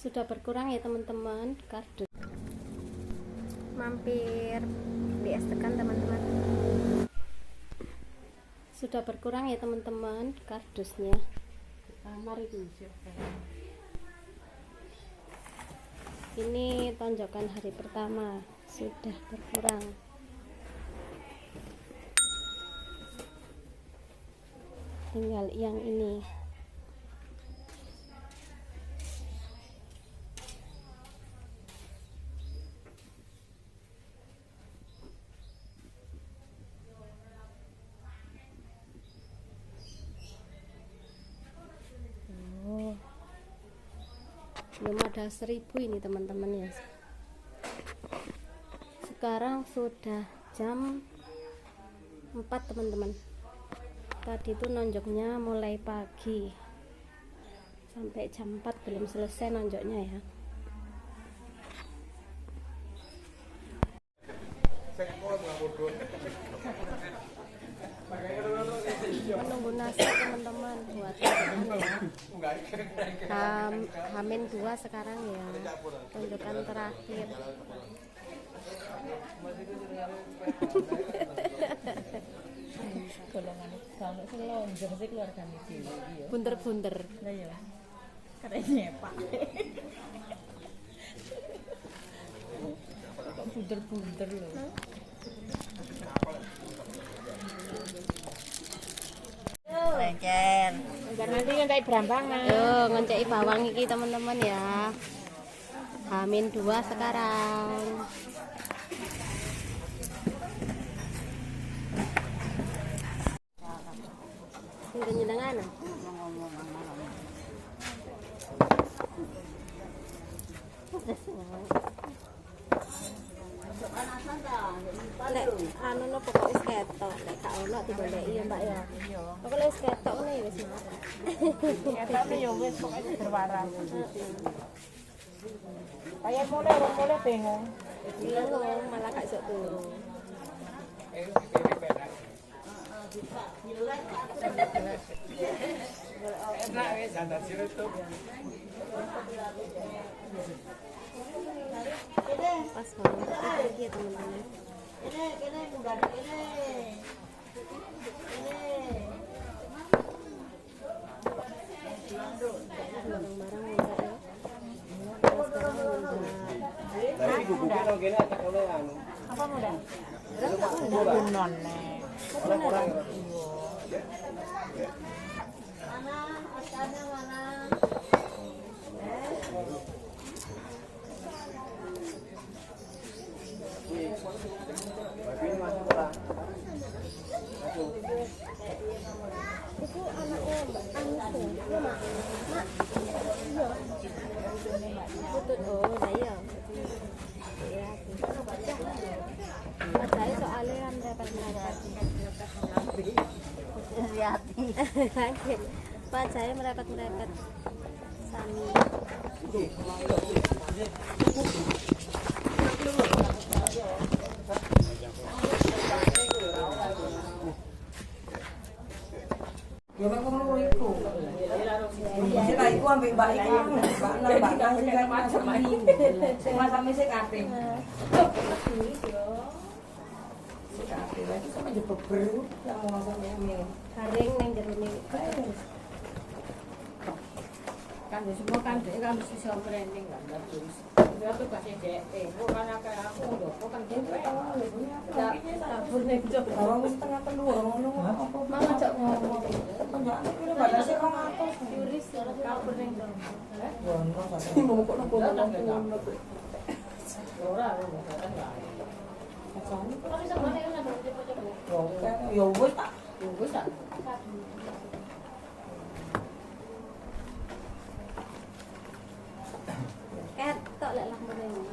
Sudah berkurang ya, teman-teman, kardus. Mampir di es tekan, teman-teman. Sudah berkurang ya, teman-teman, kardusnya. Kamar itu. Ini tonjokan hari pertama sudah berkurang. Tinggal yang ini. Oh, belum ada 1000 ini, teman-teman, ya. Sekarang sudah jam 4, teman-teman. Tadi itu nonjoknya mulai pagi sampai jam 4 belum selesai nonjoknya ya. Menunggu nasi, teman-teman, buat ya. H-2 sekarang ya, tonjokan terakhir. Golongan kalau sing lonjong sih keluargane dhewe iki ya. Bunter-bunter. Lah ya. Katanya nyepak. Kok bunter-bunter lho. Lengker. Nanti ngentai berambangan. Yo, ngonceki bawang iki, teman-teman, ya. H-2 sekarang. Sing penjenengan. Lek anu no pokoke wis ketok, lek gak ono digoleki ya, Mbak, ya. Iya. Pokoke wis ketok ngene ya wis marah. Ketokne ya wis pokoke berwaras. Kayak mulai orang mulai bingung. Bingung malah gak iso turu. Enak wis jangan itu. Pas banget lagi ya, teman-teman. Kene, kene, munggah kene. Kene. Barang-barang enggak ya. Kita sekarang udah Lah iki guguknya nang kene tak oleh anu. Apa muda? Kunon nih. Kurang. Mana? Asalnya mana? Tapi masuk ora. Masuk. Itu anaknya Mbak Anis ya? Iya, Mak. Mak. Iya. Putut. Oh, lah iya. Iya. Padahal soalnya kan merepet-merepet. Hati. Wajahnya merepet-merepet. Sami. Ya mek wong loro iku. Sing tak iku ambek mbak iku, mbak nang mbak nang sing kan masak mie. Sing masak mie sing ate. Sing ate lagi sama je beber yang mau masak mie. Garing nang jero ne. Kan ya semua kan dia kan mesti iso training kan terus. Ya tugasnya dhek, kok kan akeh aku lho, kok kan dhek. Kabur ning jero. Bawang wis 2:30 ngono apa Mang aja ngomong. Penjakan piro batase 200. Yuris kabur ning jero. Wono sampe ngomong kok nopo ngono. Ora, ora, ora. Ya wis tak. Ya wis tak. Ketok lek lah mrene.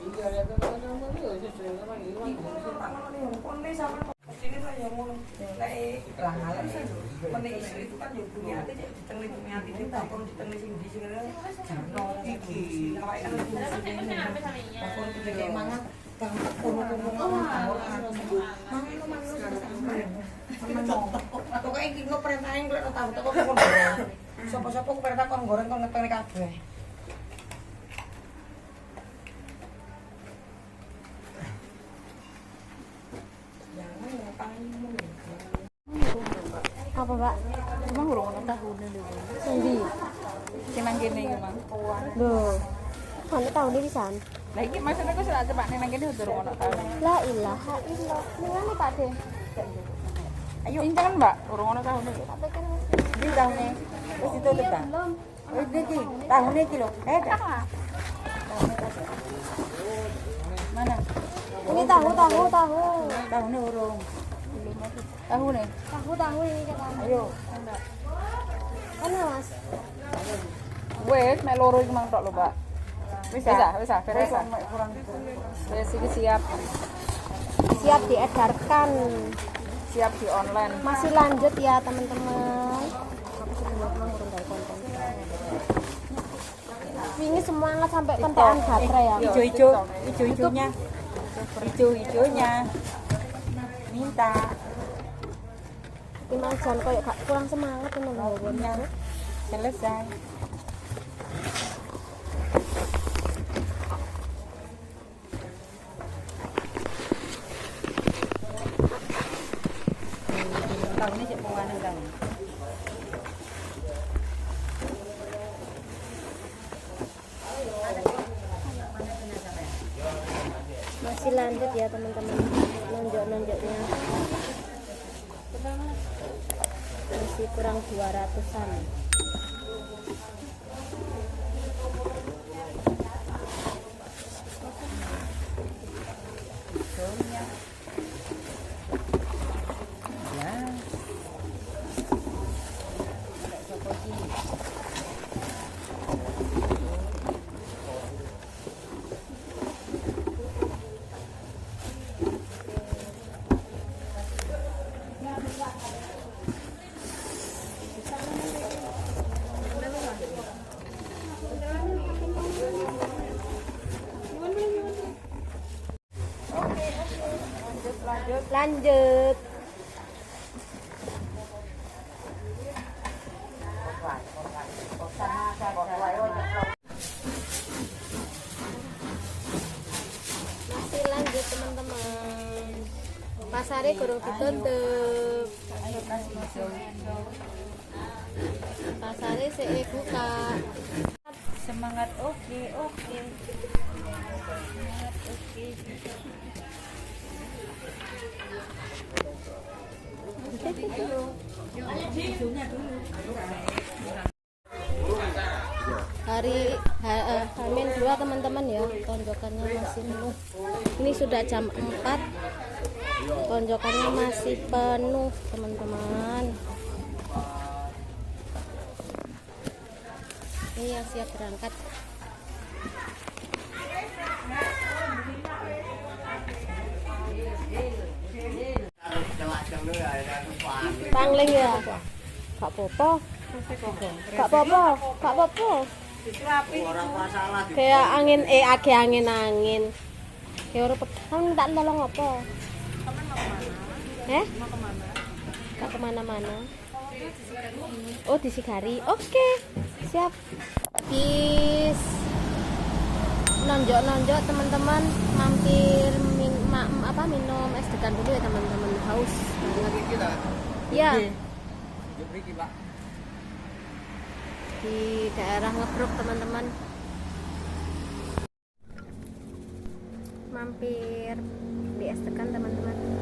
Iya ya kan ngono yo sesuai sama iki. Iku tak ngono yo kone sampe mestine lah ya ngono. Lek lah ngalem sih menik isu itu kan yo Bumiati cek ditengli Bumiati sing takon ditengli sing ndi sing ngene jarno iki. Awake kan takon ditengli mangan bang kono-kono mangan mangan. Pokoke iki engko perintahe engko lek tau teko kono. Sapa-sapa ku perintah kon goreng kon ngetene kabeh. Jangan ngutangmu. Apa, Mbak? Emang urung ono tahune lho. Endi? Sing nang kene iki, Mang. Lho. Ono tahune pisan. Lah iki maksudnya aku sak cepakne nang kene durung ono tahune. La ilaha illallah. Ningane Pak De. Ayo. Incen, Mbak, urung ono tahune lho. Tak pikir wis. Iki tahune wis ditutup ta? Belum. Oh, iki tahune iki lho. Eh, Mana? Ini tahu tahu tahu. tahune urung. Tahune. Tahu tahu ini kata. Ayo. Mana Mas? Wes, mek loro iki mang tok lho, Mbak. Wis ah, wis ah, beres ah. Kurang Wes iki siap. Siap diedarkan. Siap di online. Masih lanjut ya teman-teman. Aku sudah pulang urung dari konten. Wingi semangat sampai kentekan baterai ya. Ijo-ijo, ijo-ijonya. Ijo-ijonya. Minta. Iki mang jan koyo gak kurang semangat ngono lho. Punya. Selesai. Tahunnya cek pewarna tahun. Masih lanjut ya teman-teman. Nonjok-nonjoknya. Masih kurang 200-an. Ya. Lanjut. Masih lanjut teman-teman. Pasarnya kurang ditutup. Pasarnya sik buka. Semangat oke oke. Semangat oke. Hari Hamin 2 teman-teman ya, tonjokannya masih penuh. Ini sudah jam 4. Tonjokannya masih penuh teman-teman. Ini yang siap berangkat. Pangling ya. Gak apa-apa. Gak apa-apa, gak apa-apa. Kayak angin age angin-angin. Kayak ora kamu tak tolong apa? Eh? Gak kemana-mana. Oh, disigari. Oke, siap. Habis nonjok-nonjok teman-teman, mampir minum es degan dulu ya teman-teman, haus banget. Ya. Di daerah Ngebruk teman-teman. Mampir di es degan teman-teman.